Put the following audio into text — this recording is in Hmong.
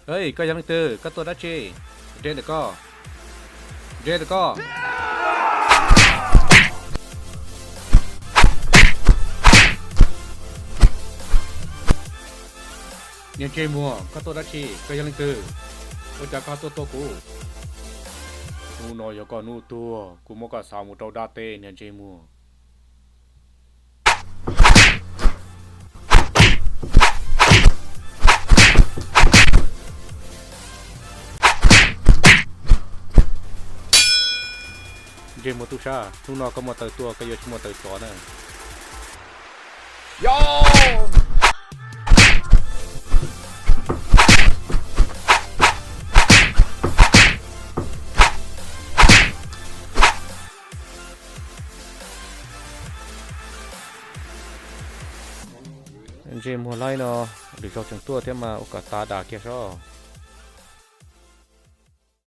Koj yog leej twg? Koj tuaj dab tsi? Nres ntawm koj, nres ntawm koj. Niag ntsej muag, koj tuaj dab tsi? Koj yog leej twg? Ua cas koj tuaj tua kuv? Hnub no yog koj hnub tuag, kuv muab koj xa mus rau dab teb, niag ntsej muag. Ntsej muag tub sab, hnub no koj muaj taw tuaj, koj yuav tsis muaj taw rov na. Ntsej muag laib no, lwm zaug tseem tuaj thiab mas ua kom tas dam kiag soj.